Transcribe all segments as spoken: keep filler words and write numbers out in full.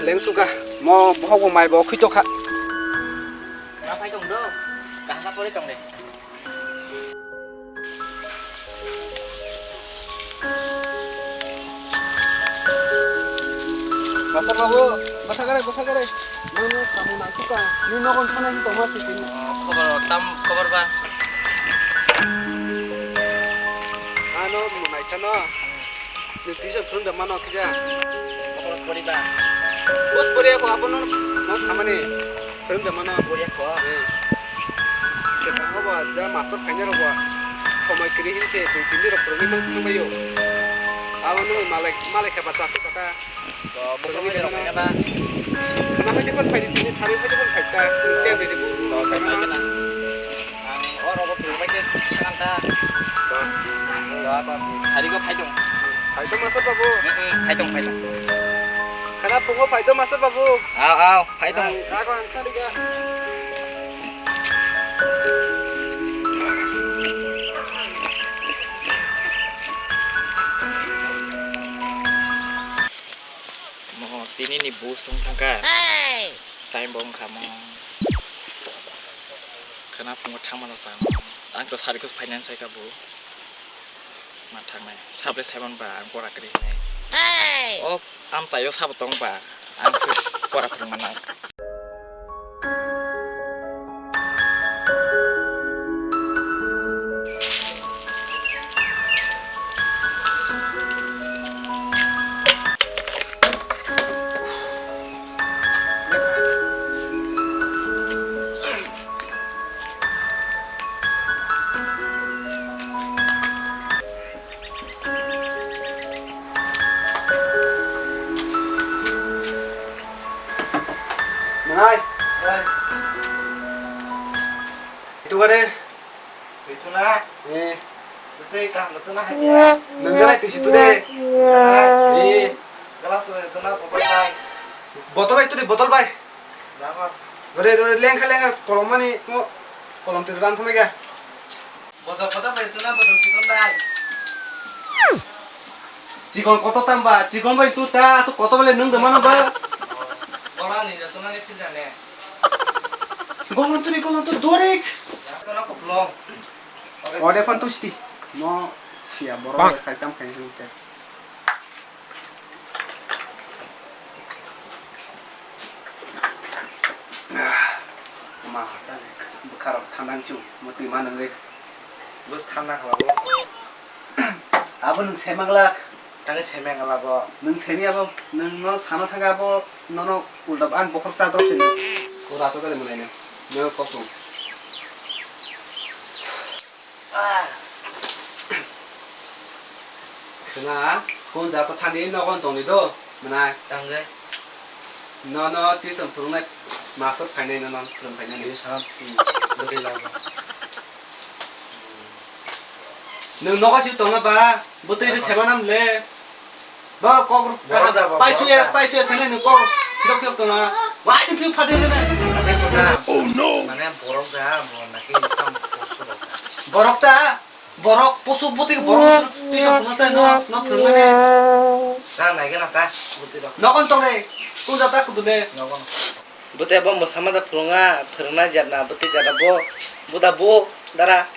Lengsuka, mo bohok bo mai bo khwito kha. Ma phai tong do, kaham kha pori tong de. Master babu, bwtha gare, bwtha gare. Nang no samung nang suka. Ni nogon thana hin tongma si tin. Khobor tam, khobor ba. Ano, mo naisa no. Nwng tuition phwrwng da mano kisa. Bokhorok pori ba? Bus pori ako abono no samani phwrwng da mano. Pori ako? Eh. Sekango bo ja master khaina rok bo somoi kwrwi hin se dui tin din rok phwrwngwi mang swkang baio. Abo nwng malai malai khe ba chasuk kata. To, phwrwngwi bokhorok da mano. Khaina ba? Khana phaidi phan phaidi tini sari phaidi phan phaita. Tem ridi bu. To, khaina ba? Ang oro bo phwrwngbai khe thang ta. Ba. Ba, ba. Hari ko phai tong. Phai tong masa babu. Mm, mm, phai tong, phai tong. Khana phungo phai tong masa babu. Aw, aw, phai tong. Ang, ako ang thari ga. Mo tini ni bus tong thangka. Hey! Time bo wngkha mo. Khana phungo thangmano sa. Ang to sari kus finance hai ka bo. Ma thangnai. Sabre saiman ba ang pora kri hinai. Hey! O am sayo sabo tong ba. Ang se pora phung mana. Manai. Hai. Itu kare. Itu na. Eh. Itu kaham itu na hanya. Nang jalai tisi tu de. Hai. Eh. Gelas itu na botol bai. Botol bai tu de botol bai. Dama. Dore dore lengkha lengkha kolom mani mo kolom tu ran thumai ga. Bodo kotor bai tuna bodo chikon bai. Chikon kotor tamba, chikon bai tu ta, asuk kotor bai nung dama nang ba. Bola ni jatuna ni pil jane. Golon turi, golon turi, dorik. Jatuna koplong. Ode fan tu sti. Mo sia borok bai khai tam khai hwn ke. Ma, ta bwkharok thanda wngsu, mo twi ma nungwi. Bus thanda kha bo. Abo nwng saimanglak. Tangwi saimanglak bo. Nwng saimya bo, nwng no sana thangkha abo nono ulta ani bokhorok cha drop se nwng. Ko rato kali mwnai no. No kok tong. Ah. Khna, kun jato thani nogon tongni do, mwnai. Tangde. Nono tuition phwrwngnai master phainai nono phwrwng phainani. Tuition? Hmm. Bwtwi lago. Nwng nogo si tongma ba, bwtwi rw sema nam le. Ba kok rw Borok da, borok paisuya, da. Paisuya sene nwng kok phirok phirok tongma. Wa ni phirok phadi rene. Ate kotara. Oh no. Mane borok da, borok naki tam posu borok da. Borok ta, borok posu bwtwi borok twi sa phunuk sa no, no phunuk ne. Ta nai gana ta, bwtwi rok. Nokon tong le, kun jata kudu le. Nokon. Bwtwi abo mwsama da phwrwnga, phwrwngna jatna, bwtwi jatna bo, buda bo, dara.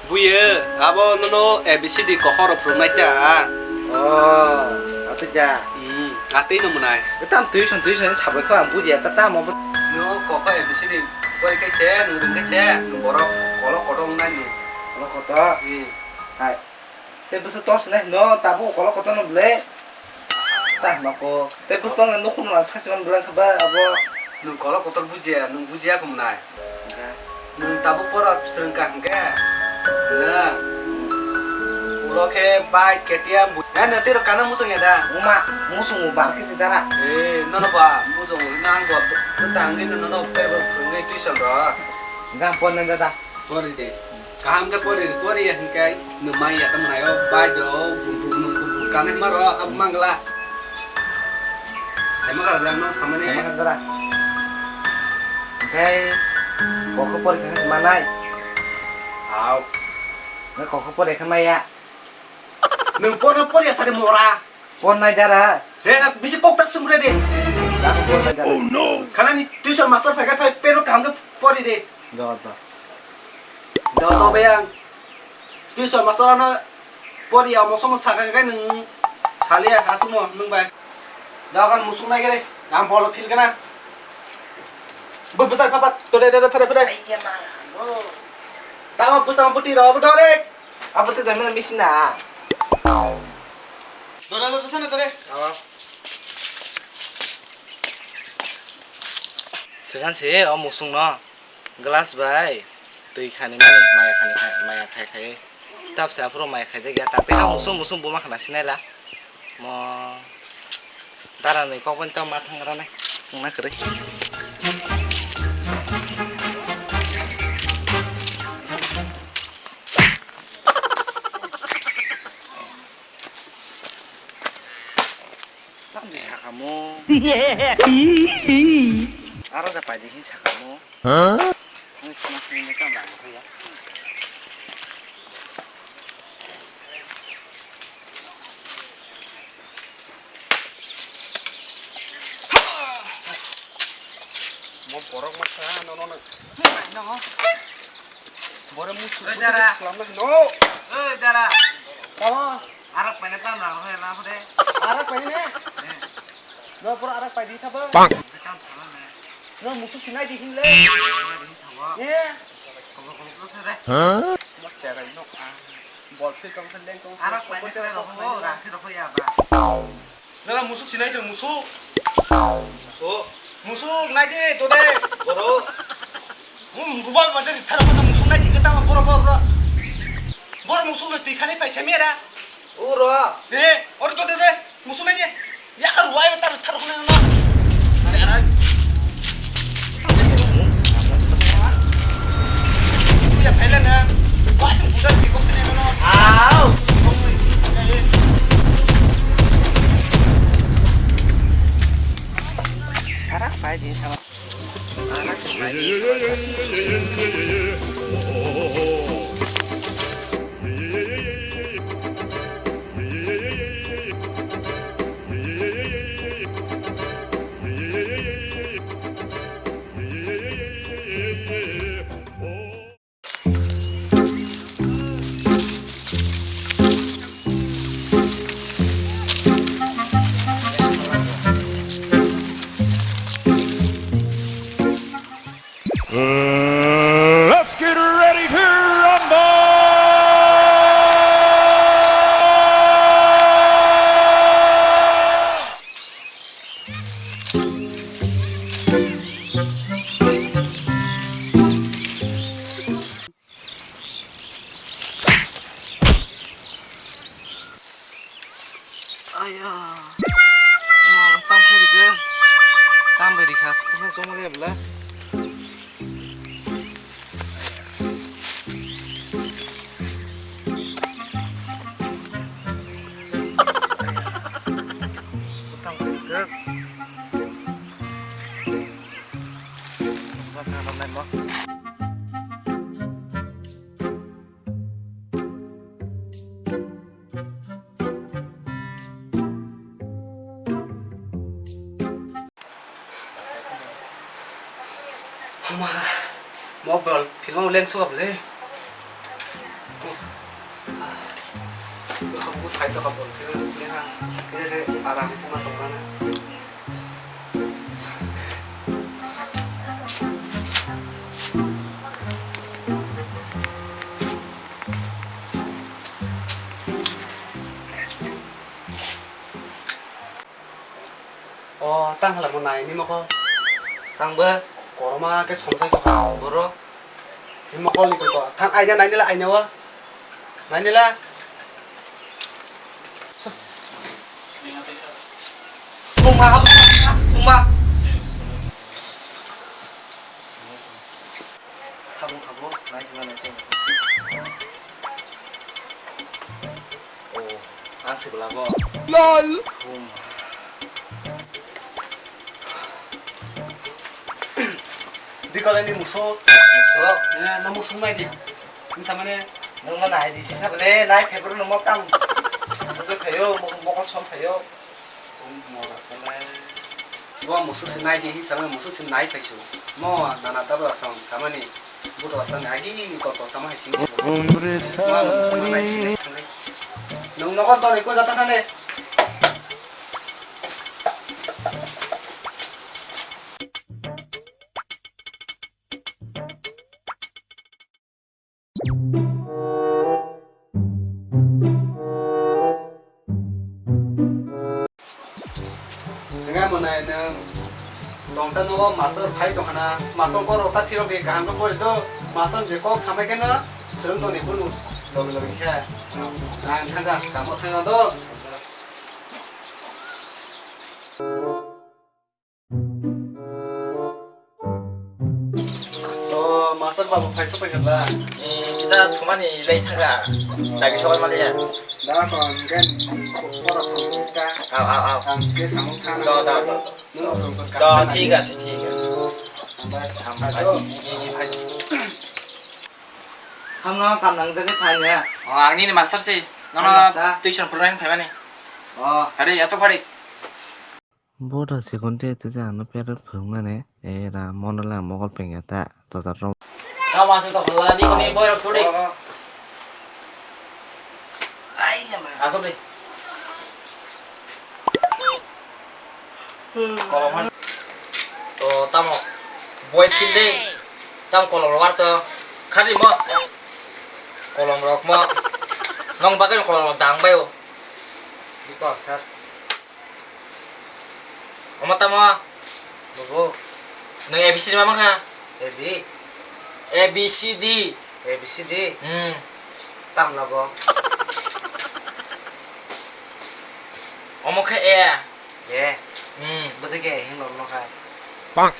Buye, abo nono A B C D kokhoro phwrwngnai ta. Oh, atwi ja. Hmm, atwi no mwnai. Tam tuition, tuition sabai kho ang bujiya, ta tamo bo. No kokho A B C D pori khe se, no rung khe se, no borok kolok kotor wngnai no. Kolok kotor? Hmm. Hai. Tei bwswk tor sinai hino, tabuk ukolok kotorno bwle. Tah mako. Tei bwswk tongna nukhung rwna thachimani bwle wngkha ba abo. Nwng kolok kotor bujiya, nwng bujiya kho mwnai. Hwnkhe? Nwng tabuk pora swrwngkha hwnkhe? Nwng. Ulo khe bike, K T M bu-, eh, nwng tei rok kana muchung ya da? Wngma, muchungo bang khe se dara. Eh, nono ba muchungo hwnna ang bo bwtang di nono no pebo phwrwngwi tuition rw. Hwnkhe ang pon nai dada. Pori de. Kaham khe pori, pori ya hwnkhe nwng mai ya tamo naio, bai do, bum bum bum bum bum kanai ma ro, abo mangla. Sema kar lang no samani. Sema kar dara. Hwnkhe kokho pori khe manai. Au. Nang kokho pori khe maya. Nwng porno pori ya sari mora. Pon nai dara. He, bisi kok ta sumre de. Bayang. Tuition master ano pori ya mosong sakang kai nung salia asung no nung bai. Dakan musung nai gere. Ang bolo feel kana. Bu besar papat. Tore tore pare pare. Iya ma. Tama pusang puti ro bu dore. Apa tu jamin misin na? Dore dore sana dore. Segan se o musung no. Glass bai twi khani mani maya khani khai maya khai khai tabsa aphuru maya khaijak ya takte ha musung musung buma khana sinai la mo dara ni kok bai tamo ma thang rani wngna kwrwi. Tamni sakamo. Aro da paidi hin sakamo. Huh? Ani sama sini ni kam bang ya. Mo borok masa no no no. No. Bore musu. Oi, dara. Islam no. Oi, dara. Tamo. Arak paina tam rang hoya na hore. Arak paina ne? Eh. No pura arak paidi sabo. Bang. Kam sama ne. No musuk sinai di hinle. Sinai di sabo. Ye. Kobor kobor ko sere. Huh? Mo cherai nok a. Bol phi kong se leng kong se. Arak paina kobor kobor ko rang khe rokho ya ba. Nala musuk sinai do musuk. Musuk. Musuk nai de to de. Boro. Mum rubal ba de thar ko musuk nai de ta boro boro. Boro musuk le twi khani paisa mera. Uro. Eh, or to de de. Musuk nai de. Ya ka ruai ta thar ko na. Chara. Tu ya phaila na. Wa sing budak bi kok sene no. Au. Arak pai di sama. Arak pai di sama. Let's get ready to rumble! Aya. Ama tam khai rikhe. Tam bai rikha, sikhe joma le bla. Tam khai rikhe. Ba ka ba lai mo. Hama, mobile film o lens wap le. Ko sai to ka bol ke le ha, ke aram kuma to mana. O, tang hala mo nai ni moko. Tang ba? Koroma ke somsai to kha. Boro? Ni moko ni ko. Tang aina nai nila aina wa. Nai nila. Uma, uma. Tamo, tamo, nai sima nai tamo. Oh, ang si bela bo. Lol. Thum. Di kala ni muso. Muso. Ya, na muso mai di. Ni sama ne. Nung mana hai di sisa bele, nai paper nung mo tam. Mo to khayo, mo mo ko som khayo. Bo musuk se nai di, sama musuk se nai paisu. Mo nana tabla song samani. Buto asani agi ni kok kok sama hai sini sini. Umre sari. Nwng nogo dole ko jata thane. Hwnwi mwnai nwng tongta nogo mastor phai tongkhana, mastor borok ta phirok di kaham khe pori do, mastor je kok samai kheno swrwng tongni kunu logi logi khe ang thangkha, kamo thangna do. O, mastor babu, phai sopai kha bla? Eh, kisa thumani lai thangkha. Dagi sokai maliya. Da ko, ang gen, pora thang ta. Aw, aw, aw. Ang ke samung thang. Do, do, do, do. Nung thang thang. Do, thik ase, thik ase. Hambai. Hambai. Ajo. Eh, eh, phai. Samno kam nang jagwi phai ne. O, ang nini mastor se. Nono tuition program phaimani. O. Hari, asok hari. Boda sikon te te ano pera phungnane era monole mokol pengya ta totar rom. Tamo asuk to hola bikoni boy rok turi. Asuk de. Kolom han. To tamo boy kinde. Tam kolom rok to khari mo. Kolom rok mo. Nong bagwi kolom rok dang bayo. Bipo sir. Omo tamo? Bobo. Nwng A B C D ma mankha? A B. A B C D. A B C D. Hmm. Tamla bo. Omo khe A. A. Hmm. Bwtwi khe A hinwi norno kha. Bang.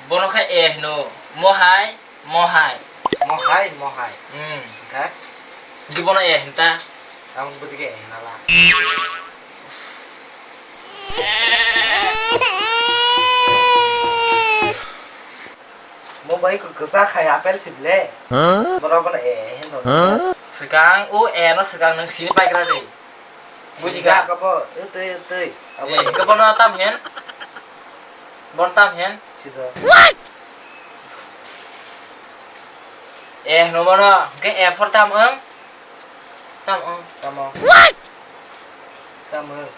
Bono khe A hino. Mo hai. Mohai. Mohai, mohai. Hmm. Hingkhe? Hingkhe bono A hinta. Tamo bwtwi khe A hinala. Mo bai kwchak hai apple si ble. Huh? Borok bono A hin rw. Huh? Swkang o A no swkang nwng sini paigra de. Bujikha? Sini kabo, utwi, utwi. Abo eh, hingke bono tam hin? Bono tam hin? Sido. Eh, no bono, hingke A for tam wng? Tam wng. Tamo. Tam wng.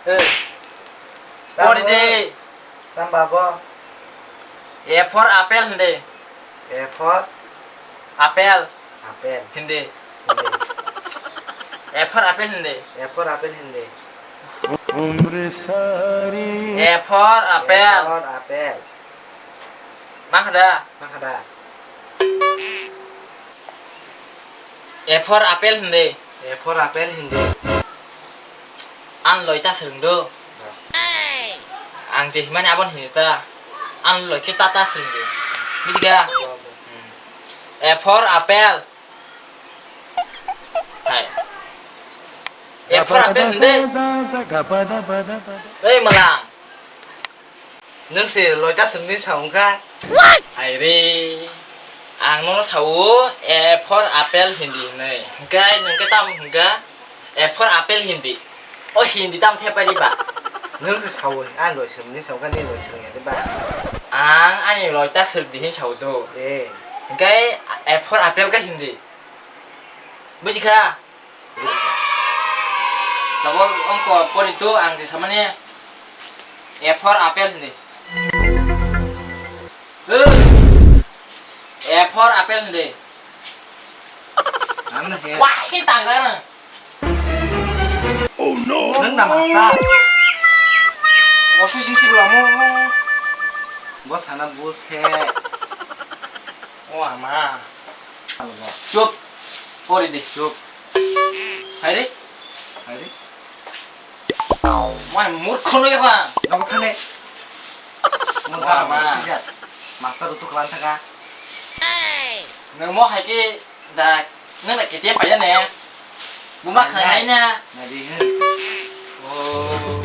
Eh. Tam wng. Pori de. Tam babo. A for apple hindi. A for? Apple. Apple. Hindi. Hindi. A for apple hindi. A for apple hindi. A for apple. A for apple. Makhada. Makhada. A for apple hindi. A for apple hindi. Ang loi ta swrwng do. Ang je himani abon hini ta. Ang loi khe ta ta swrwng do. Bujikha? Hmm. A for apple. Hai. A for apple hindi. Ei, malang. Nwng se loita swrwngni sa wngkha? Hai re, ang nono sao, A for apple hindi hinwi. Hwnkhe nwng khe tamo hwnkha? A for apple hindi. O hindi tamo thepai di ba? Nwng se sao, ang loi swrwngni sa wngkha, nini loi swrwngya di ba? Ang ani loita swrwngdi hin sao do. Eh. Hwnkhe A for apple khe hindi. Bujikha? Tabok ongko pori tu ang je samani A for apple hindi. Eh. A for apple hindi. Ano he? Wah, si tangsa na. Oh no. Nang nama sta. Osu sing si belamo. Bos hana bus he. Oh ama. Chup. Pori de. Chup. Hai re. Hai re. Mai murkho no yakha. Nogo thane. Mo da ma. Master tu kelan thaka. Nang mo hai ke da nang na K T M paya ne. Buma khanai na. Nadi he. Oh.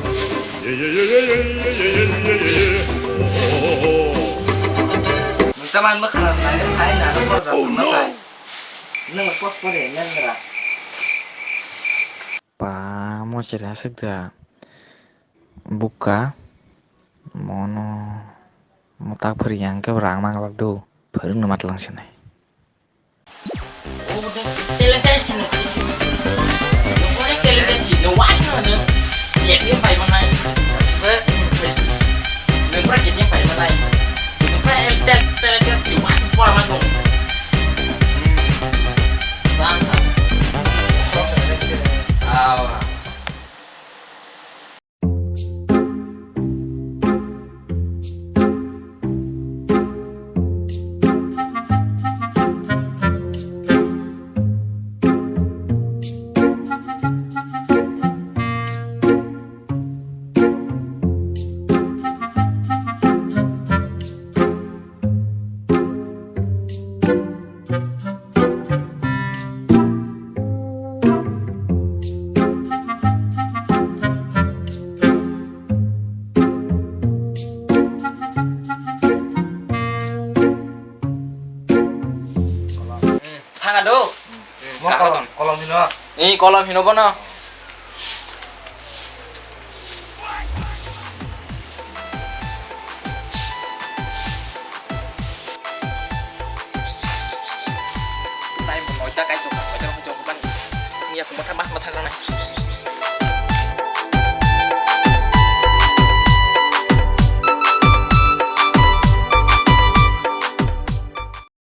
Nung taman ma khana nai phai na no por da na phai. Nung pos pore nang ra. Pa mo chiri aswk da. Buka. Mono. Mwtak phwrwng yang khe rang manglak do. Phwrwngno matlang sinai. Thanga do. Mo kolom, kolom hino. Ni kolom hino bono. Time bo noita kai to, noita rok jok ban. Sing ya kumata mas matha nai.